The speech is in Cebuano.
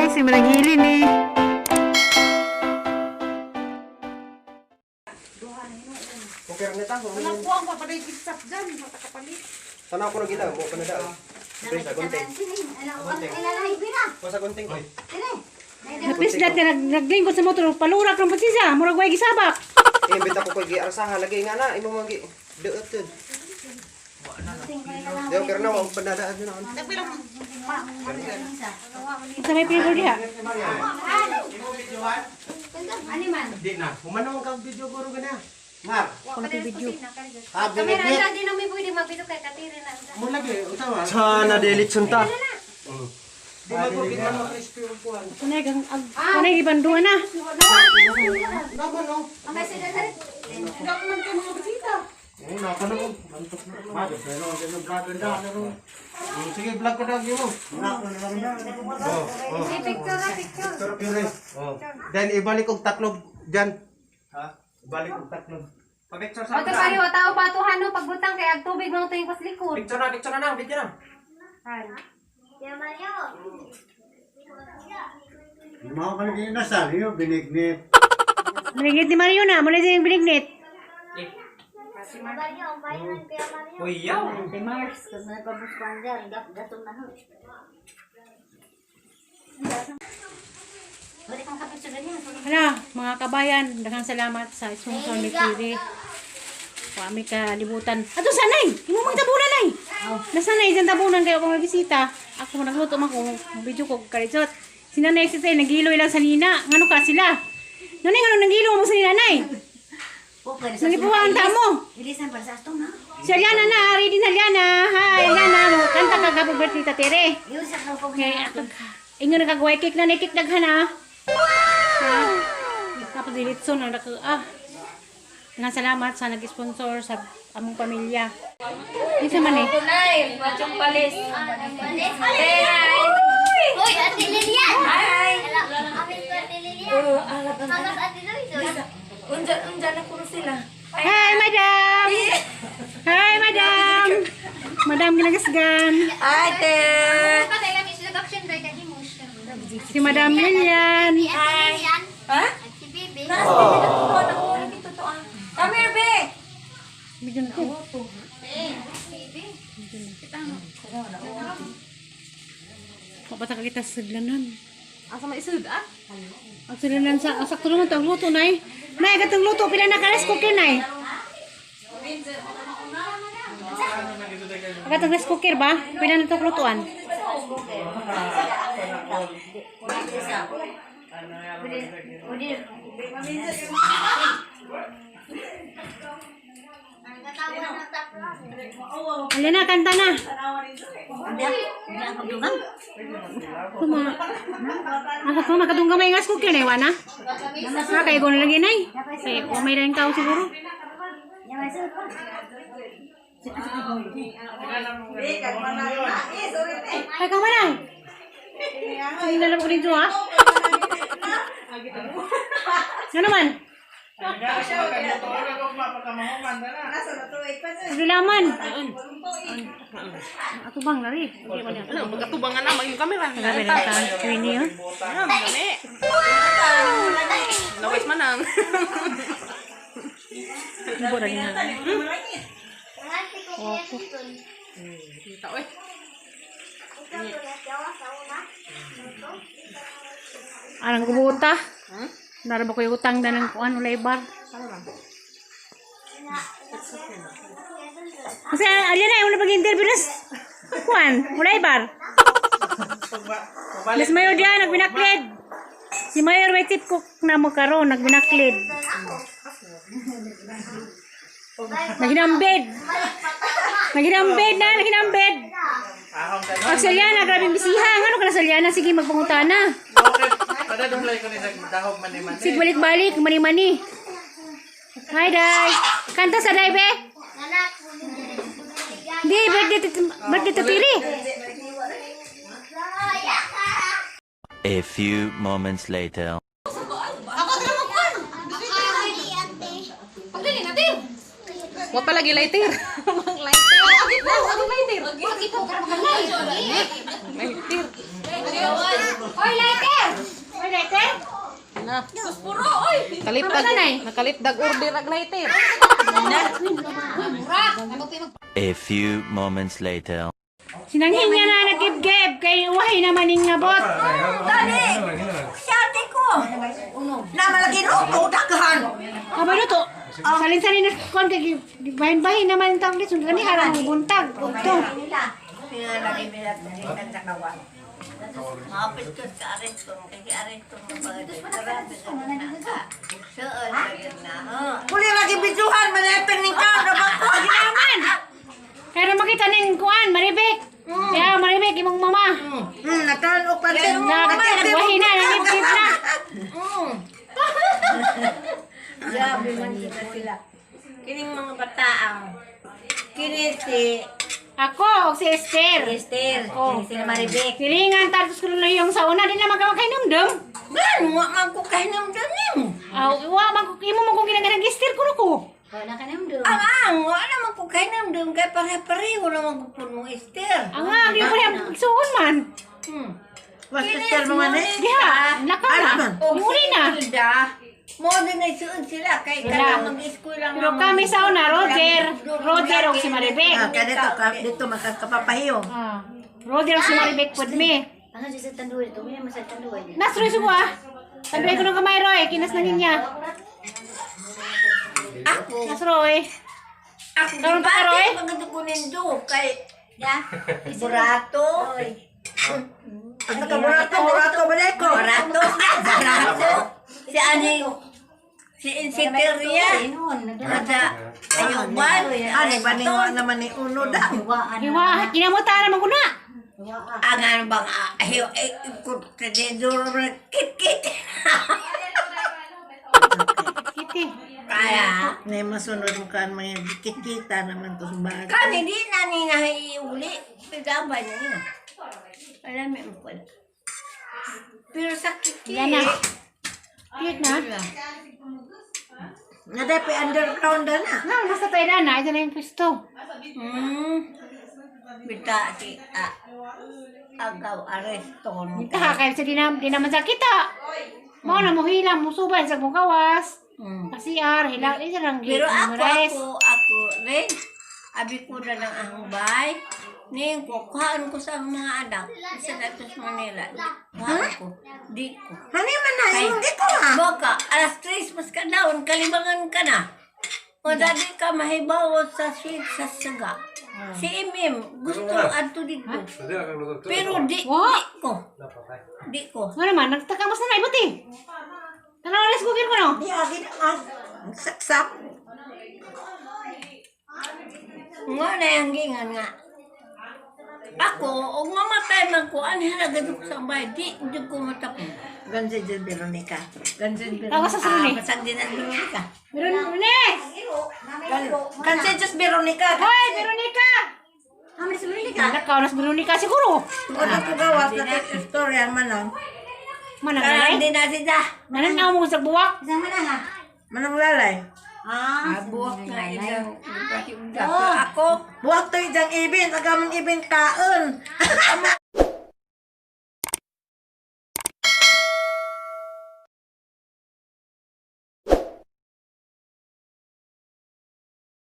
Si Mananghilin eh. Okay na ta. Wala ko ang papaday kisap dyan. Matakapalit. Sana ako nagila, mo pa na daw. Pre, sa gunting. Ko sa gunting ko. Napislat ka, naglingkod sa motor, palurak ng pansisa, murag way gisabak. Eh, imbita ko kay giarsaha lagi nga na imo man gi duot jud. Diyo pero na wa pa na daan na. Sa may flavor diha. Di na. Humanong kag video guro gana. Mar. Ako na video. Kamera na, di namin pwede magbito kay katiri na. Mo lagi unsa man? Sana dili ta. Di man ko gid man crispy og kuan. Kunay kang kunay gibanduan na. Naman no. Ang kasi na sa Hindi man kayo mga bisita. Eh, nako na ko. Bantok na. Pero ano vlog na ano. Sige, vlog ko na mo. Oh, oh. Picture na picture. Pure. Oh. Then ibalik og taklob diyan. Ha? Ibalik og taklob. Pa-picture O to pare, o tao patuhan no pagbutang kay ag tubig mga tuwing pas likod. Picture na nang, video na. Mga palagi inasal, yun, binignit. Binignit ni Mario na, muna siya yung binignit. Uy, yaw. Hala, mga kabayan, daghang salamat sa sponsor ni Kiri. Wa mi kalibutan. Ato sanay, imo mang tabunan ay. Nasanay dyan tabunan kayo kung may bisita. Ako nagluto man ko, video ko karisot. Si nanay si Tay naghiloy lang sa nina. Ngano ka sila? Nanay ngano naghilo mo sa nina nay? Nangipuha ang tamo. Ilisan para sa astong na. Si Aliana na, ready na Aliana. Hi, Aliana, mo kanta ka happy birthday ta Tere. Yun sa kang Okay, ako. Ingon nagkagway cake na cake daghan ah. Ha? Tapos dilitson ang naka ah. Nga salamat sa nag-sponsor sa among pamilya. Kinsa man eh? Tunay, machong palis. Hoy, Ate Lilian! Hi! Amin ko Ate Lilian. Mamas Ate Lois. Unja, unja na kuno sila. Hi, madam. Hi, madam. Madam ginagasgan. Hi, te! Patay lang introduction dahil kay Himush. Si Madam Lilian. Si Ate Lilian Ha? at si Bibi. Nasa oh. Totoo, nakuha dito to ah. Come here, be! Medyo na to. Mapata ka kita sa sudlanan. Asa may isud ah? Ang sudlanan sa ang sakto naman to ang luto nay. Nay katong luto pila na ka rice cooker nay. Ang katong rice cooker ba? Pila na to lutuan? Alina, kanta na. Kuma. Asa ko makatong gamay nga rice cooker nay wana. Ah, kay ko na lagi nay. Kay umay lang tao siguro. Ay, kama lang. Hindi na alam ko dito, ha? Ano naman? Laman. Atubang lari. Okay, wala. Ano, magkatubangan na maging kamera. Grabe lang ta. Queenie, oh. Ano, dami. Nawis man ang. Ibo ra niya. Kita oy. Arang kubuta. Nara ba ko yung utang na ng kuan ulay bar? Kasi alin na, yung pag-interview na kuan, ulay bar. Mas mayor diyan, nagbinaklid. Si Mayor may tip cook na mo karon, nagbinaklid. Naghinambed. Naghinambed na, naghinambed. Pag Saliana, grabe bisiha. Ngano ka na Saliana? Sige, magpangutana. Sige, balik-balik, mani-mani. Hi, Day. Kanta sa Day, be. Di, birthday to Tiri. A few moments later. Pagdali natin. Wa pa lagi lighter. Mang lighter. Lighter. Hoy, lighter! Na. Kalipdag, nakalipdag order ag lighter. A few moments later. Sinanghin niya na nagibgib kay uwahay naman ning ngabot. Dali! Siyate ko! Na malaki no, daghan. Kabalo to. Salin-salin na kon kay bahin-bahin naman ang tawag dito. Kani harang buntag. Ugto. Maapit ko sa aresto. Kaya aresto mo ba? Saan? Na. Huli lagi bisuhan, manepeng ning ka, na ko. Naman. Kaya makita ning kuan, Maribek. Ya, Maribek imong mama. Nakaon og pansit. Nagwahi na, nagibgib na. Grabe man sila sila. Kining mga bataang. Kini si Ako, og si Esther. Esther. Oh. Kini si Maribek. Silingan tartos ko lang yung sa una, di na magkamakainomdom. Gano wa man ko kahinamdam nimo. Aw, wa man ko imo mo kung ginagalang Esther kuno ko. Ang ang wa naman ko kahinamdam kay pare-pareho naman ko puno Esther. Ang nga, di ko rin igsuon man. Was sister mga ni? Diha, nakaw na. Muli na. Hilda, mo din ay suod sila kay Sila. kanang mag-school lang. Pero kami sa una, Roger, Roger og si Maribek. Ah, kaya dito, ka, dito makakapapahiyo. Ah, Roger og si Maribek pud mi. Ano siya sa tanduay? Ito mo sa tanduay. Nasroy suko ah. Tanduay ko ng kamay Roy, kinas na niya. Ako, Nasroy. ako Karon pa ka, Roy? Maganda ko nindo kay Burato. Ang nakaburato, burato ba ko? Burato. Burato. Si ani si Insiteria. Ada ayuban. Ani ba ni wa naman ni uno daw? Hiwa, kinamuta naman ko na. Ang ano bang ayo eh ko kit kit. Kiti. Kaya Nay masunod mo kaan mga kikita naman to sa bagay. kami di na ni naiuli. Pagabay na niya. Alam mo pala. Pero sakit Yan na. Cute na. Nga dapat underground na na. Na, nasa tayo na, ito na yung pwesto. Bita si agaw aresto no. Kita kay sa di naman sa kita. Mao na mo hila mo subay sa mong gawas. Kasi ar hila isa lang Pero ako, rice. ako, ako rin. Abi ko na lang ang bay. Ngayon ko, kuhaan ko sa mga anak. Isa na ito sa Manila. Kuhaan ko. Di ko. Hani man na, imong di ko ha. Baka, alas 3 mas ka daon, kalibangan ka na. O dadi ka mahibaw sa sweet sa saga. Si Imim, gusto adto dito. Pero di, Wa? di ko. Di ko. Nga naman, nagtakamos na na ibuti. Tanaw rice cooker ko no. Di agi na ah. Saksak. Nga na yung gingan nga. Ako, og mamatay man ko, ano halaga ko sa bahay, di, di ko matapos. Ganun si Veronica. Ganun Ako sa sunod eh. Masag din ang Veronica. Meron Nes! Ganun si Veronica. Hoy, Veronica! Amo si Veronica. Nakaw na si Veronica siguro. Wala ko gawas na kay istorya man lang. Manang Karan lalay. din na sila. Nananaw mo sa buwak. Manang lalay. Buwak na ilang. Ako, Buwak to ijang ibin, agamang ibin kaon.